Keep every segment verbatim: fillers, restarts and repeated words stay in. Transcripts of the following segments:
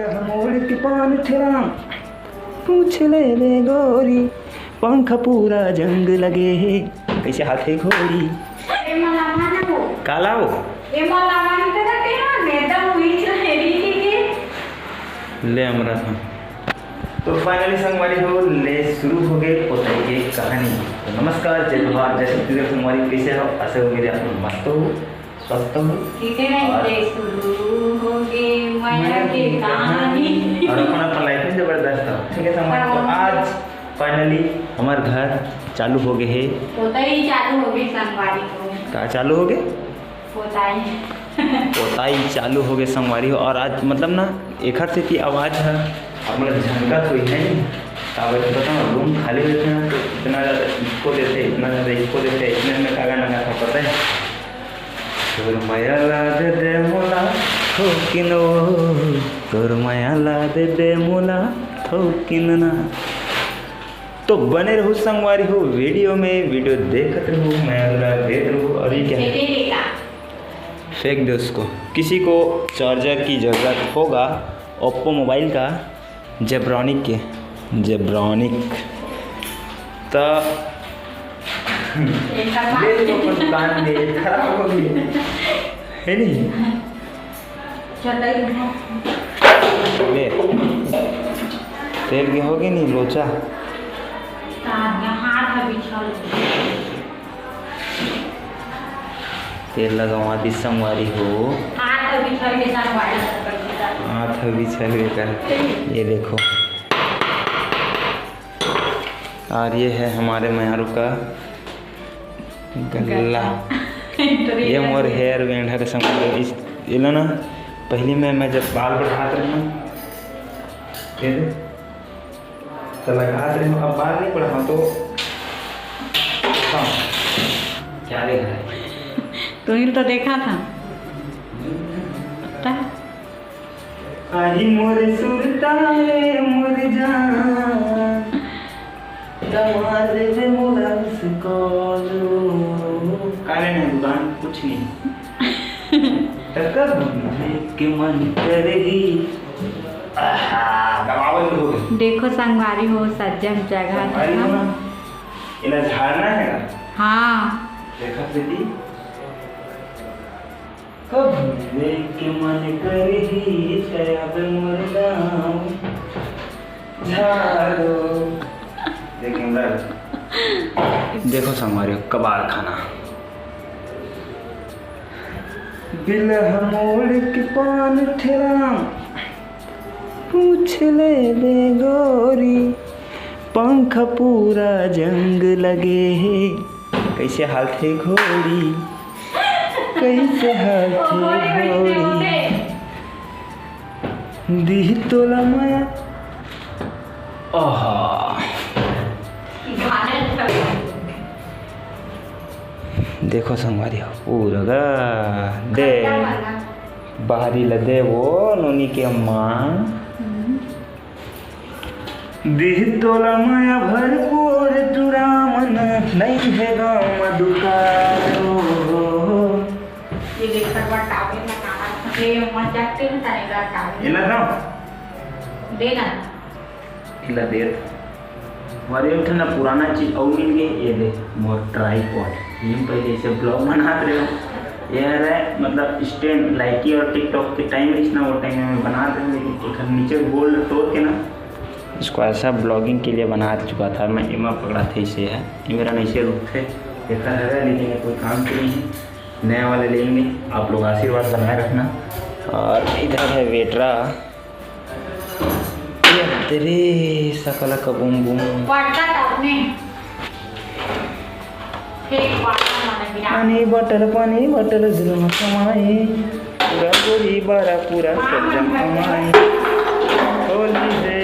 मोड़ के पान ठेला, पूछ ले ले गोरी, पंख पूरा जंग लगे हे, कैसे हाथे घोड़ी। काला हो? ले हमरा था। तो finally संगवारी हो, ले शुरू हो गए पोतई के कहानी। तो नमस्कार, जय जोहार, जय छत्तीसगढ़ संगवारी, कैसे हो? आशा हो मेरे आप लोग मस्त हो, स्वस्थ हो। ठीक है, और ले शुरू हो गए माया के कहानी। और अपन अपन लाइफ में जबरदस्त हो, ठीक है संगवारी। तो हाँ। आज finally हमार घर चालू हो गए है। पोतई चालू हो गए संगवारी हो। का चालू हो गए? पोताई। पोताई चालू हो गए संगवारी हो। और आज मतलब ना एखर से की आवाज़ है, आप मतलब झनकत हुई है नहीं, काबर के पता ना, रूम खाली रहते ना तो इतना ज़्यादा इको देते, इतना ज़्यादा इको देते, इतने में कागा नंगा था पता है। तोर मया ला दे दे मोला थोकिन ओ, तोर मया ला दे दे मोला थोकिन ना। तो बने रहू संगवारी हो वीडियो में, वीडियो देखत रहू, मया ला देत रहू। और ये क्या है? फेंक दे उसको। किसी को चार्जर की ज़रूरत होगा ओप्पो मोबाइल का, जेब्रॉनिक के, जेब्रॉनिक। तो ले लो अपन कान में, खराब हो गई है नहीं? ले। तेल के हो गई नहीं लोचा। हाथ में बिछल। तेल लगवा दी संगवारी हो। हाथ बिछल के संगवारी हो। हाथ बिछल के कर। ये देखो। और ये है हमारे मयारू का गल्ला। गल्ला। ये मोर हेयर बैंड है संगवारी। इस, ये लो ना, पहली में मैं जब बाल बढ़ात रहे ना, ये दे। तो लगा दे, अब बाहर नहीं पड़ा, हाँ, तो हाँ। क्या देख रहा है? तू ही तो देखा था। ता? आही मोरे सुरता रे मोरे जान, दवा दे दे मोला से कॉल। का लेना है दुकान? कुछ नहीं। तो कब देख के मन करेगी। आहा, दबावल हो गई। देखो संगवारी हो, सज्जन जगह संगवारी हो ना, इला झाड़ना है ना? हाँ। देखा दीदी, कब देख के मन करही तब मोर गाँव झाड़ो। देख कैमरा। देखो संगवारी हो, कबाड़ खाना। बिलह मोड़ के पान ठेला, पूछ ले ले गोरी, पंख पूरा जंग लगे हे, कैसे हालथे घोड़ी, कैसे हालथे घोड़ी। दिही तोला मया। आहा। देखो संगवारी हो, पूरा गा दे। बाहरी ला दे वो नोनी के अम्मा। दिही तोला मया भरपूर टुरा मन, नहीं है गाँव म दुकान। ये देख, खरवा टावे में काला, ये मर जाते हैं, तने का टावे। ये ना दो। दे ना। इला देत। और एक ठन पुराना चीज अउ मिल गई, ये दे, मोर tripod। ये पहले इसे vlog बनात रहे हो। ये रहे, मतलब, stand, लाइकी और TikTok के टाइम रहीस ना, वो टाइम में बनात रहे, लेकिन एक नीचे गोल तोड़ के ना, इसको ऐसा vlogging के लिए बना चुका था मैं। एमा पकड़ा थे इसे है, ये मेरा नीचे रूप थे, देखा है, लेकिन ये कोई काम के नहीं है। नया वाला लेंगे, आप लोग आशीर्वाद बनाए रखना। और इधर है वेटरा, ये तेरे सकला का बूम बूम। पड़ता था अपने। एक बार माने बिना। पानी बॉटल, पानी बॉटल, जुलम कमाई। पूरा गोरी बारा, पूरा सज्जन कमाई। होली दे।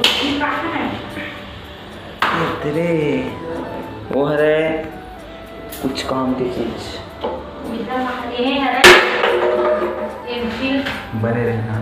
उसकी कहाँ है? ये तेरे, वो हरे कुछ काम की चीज। ये हरे एक चीज। बने रहना।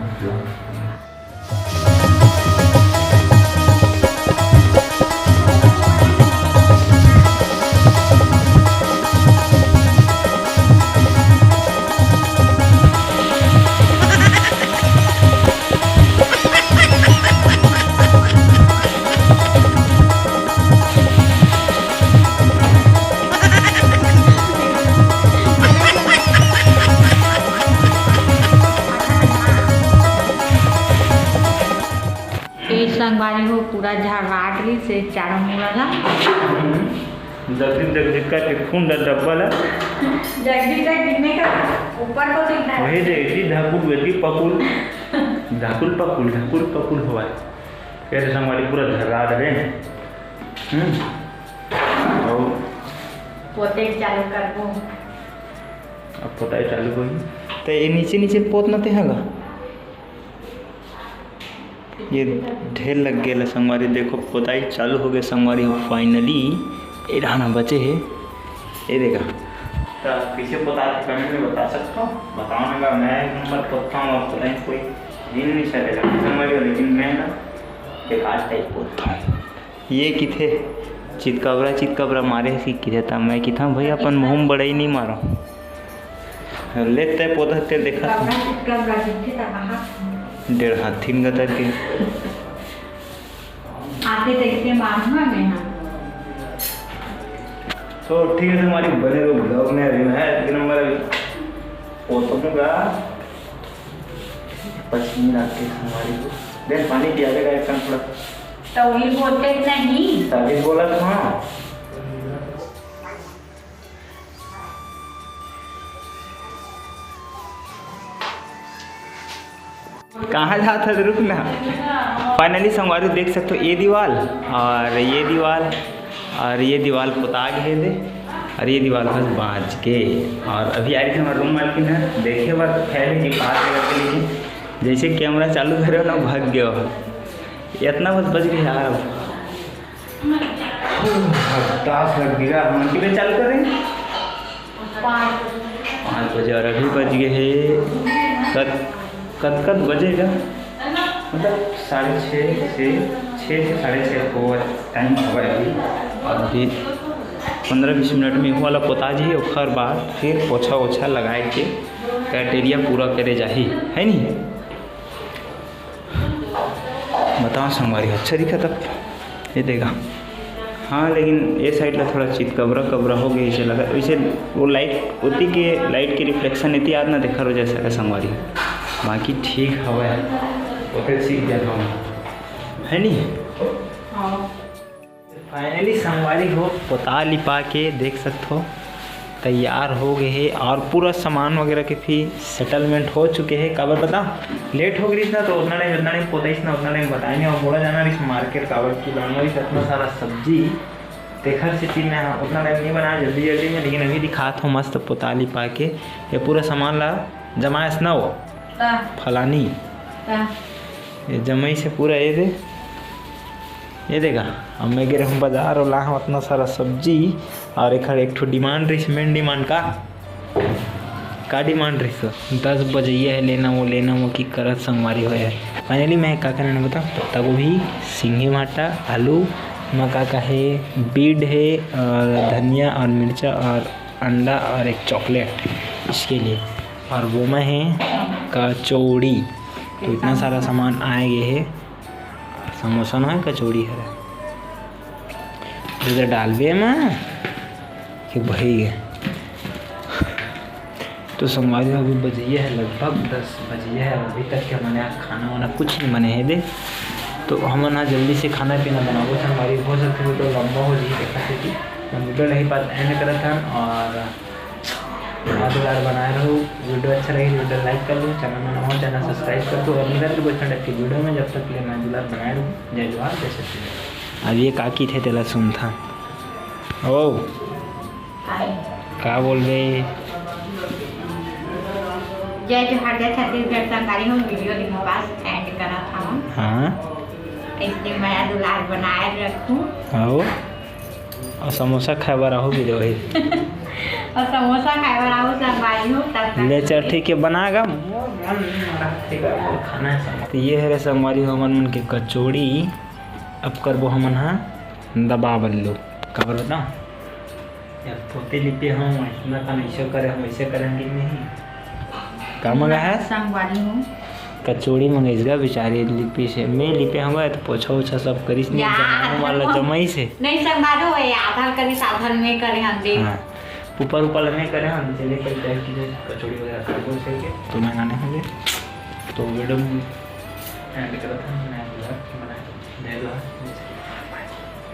वो पूरा झाड़ाट रही से चारों मुड़ा ला। जगदीप जगदीप का टिफुन दा डब्बा ला। जगदीप का गिरने का ऊपर को दिखता है। वही दे, इसी ढाकुल, वेटी पकुल, ढाकुल पकुल, ढाकुल पकुल हुआ है। कैसे संगवारी पूरा झर्रा डरे। हम्म। और पोते चालू करबो। अब पोताई चालू होई। तो ये नीचे नीचे पोतना ते हगा। ये ढेर लग गया संगवारी, देखो पोताई चालू हो गया संगवारी हो। Finally ये रहना बचे है, ये देखा। तो कैसे पोता है comment में बता सकता हूँ, बताओ ना। मैं एक नंबर पोतता हूँ और पता नहीं कोई दिन नहीं चलेगा संगवारी हो, लेकिन मैं ना बेकार टाइप पोतता हूँ। ये किथे चितकबरा चितकबरा मारे सी किथे, ता मैं किथा भाई अपन मुँह में बड़ई नहीं मारो। लेते पोता ते देखा। कबरा चित कबरा चित के तबाह। डेढ़ हाथिन गतर के। आते देखते मारूंगा मैं, हाँ। तो ठीक है, हमारी बने रहो vlog में। अभी मैं एक नंबर अभी पोतूंगा। पसीना आके हमारी को। देख, पानी पिया देगा एक कम थोड़ा। तो वही बोलते नहीं। तभी बोला था। कहाँ जात हस, रुक ना। Finally संगवारी देख सकते हो, ये दीवाल और ये दीवाल और ये दीवाल पोता गए दे और ये दीवाल बस बाँच के। और अभी आई थी हमारे रूम मालकिन है देखे बर, पहले जी पास करके, लेकिन जैसे कैमरा चालू करे ना, भाग गया। इतना बस बच गया यार। अब हताश लग गया। हम कितने चालू कर रहे हैं? पाँच बजे। और अभी बज गए हैं कत कत कत बजेगा, मतलब साढ़े छः से, छः से साढ़े छः को टाइम हुआ है अभी। और अभी पन्द्रह बीस मिनट में वो वाला पोता जी, ओकर बाद फिर पोछा ओछा लगाए के criteria पूरा करे जाही, है नी? बताओ संगवारी, अच्छा दिखा तब ये देगा। हाँ, लेकिन ये साइड ला थोड़ा चित कबरा कबरा हो गया, इसे लगा, इसे वो लाइट होती के, लाइट के रिफ्लेक्शन इतनी याद ना देखा रो जैसे संगवारी, बाकी ठीक हवा है। ओके, सीख जाता हूँ, है नी? हाँ। Finally संगवारी हो, पोता लिपा के देख सकत हो, तैयार हो गए हे और पूरा सामान वगैरह के भी settlement हो चुके हे। काबर बता, लेट हो गई ना, तो उतना टाइम, उतना टाइम पोताइस ना, उतना टाइम बताए नहीं। और मोला जाना रही मार्केट, काबर की लाना रही इतना सारा सब्जी, तेखर सेती मैं उतना टाइम नहीं बनाया जल्दी जल्दी में। लेकिन अभी दिखात हो मस्त पोता लिपा के, ये पूरा सामान ला जमायस ना वो का? फलानी का? ये जमाई से पूरा ये दे, ये देगा। अब मैं गे रहूँ बाजार और लाहूँ उतना सारा सब्जी और एक, एक ठो demand रही, main demand का, का demand रही? तो दस बजे ये है, लेना वो, लेना वो की करत संगवारी होए है। Finally मैं का करना बता, पत्ता गोभी, सिंगी भाटा, आलू, मैं का का है, बीड है और धनिया और मिर्चा और अंडा और एक चॉकलेट इसके लिए। और वो मैं है कचौड़ी। तो इतना सारा सामान आए गए है। समोसा ना है, कचौड़ी है। इधर डालबे मैं कि भाई है। तो संगवारी हो, अभी बजैया है लगभग दस बजैया है, अभी तक के हमन यहाँ खाना वाना कुछ नहीं बने है दे। तो हमन ह जल्दी से खाना पीना बनाबो संगवारी, हो सकथे video लंबा हो जाही, देखा थे कि हम video नहीं पात end करत हन। और मया दुलार बनाए रहू, video अच्छा लगे video like कर लो, channel में नवा हो channel subscribe कर दो और मिलत रहो कोई ठंडा के video में। जब तक के लिए मया दुलार बनाए रहू, जय जोहार, जय छत्तीसगढ़। अब ये काकी थे तेला सुनथा। ओ का बोलबे? जय जोहार, जय छत्तीसगढ़ संगवारी हो, video दिन पास end करत हन। हाँ। इसलिए मया दुलार बनाए रखू। आओ। और समोसा खाए बर आहू भी देवही। और समोसा खाए बर आहू संगवारी हो, तब तक ले चल ठीक है, बना गा। मोर मन नहीं मारा, ठीक है, खाना है समोसा। तो ये है रे संगवारी हो, हमन मन के कचौड़ी। अब करबो हमन हा दबा बल्लू, काबर बताओ? यार, पोते लिपे हम, इतना काम ऐसे करे हम, ऐसे करे हम कि नहीं? का मंगा है? संगवारी हूँ। कचौड़ी मंगाइस गा बेचारी लिपे से। मैं लिपे हूँ तो पोछा ओछा सब करिस नहीं, यार। जमाने वाला जमाई से। नहीं संगवारी हो, ये आधा करिस, आधा मैं करे हम देख। हाँ। ऊपर ऊपर मैं करे हम, चले कल जाए कि कचौड़ी वगैरह खाबो से के। तो मैं गाने होंगे। तो video में end करता हूँ, मैं vlog बनाए। Hello.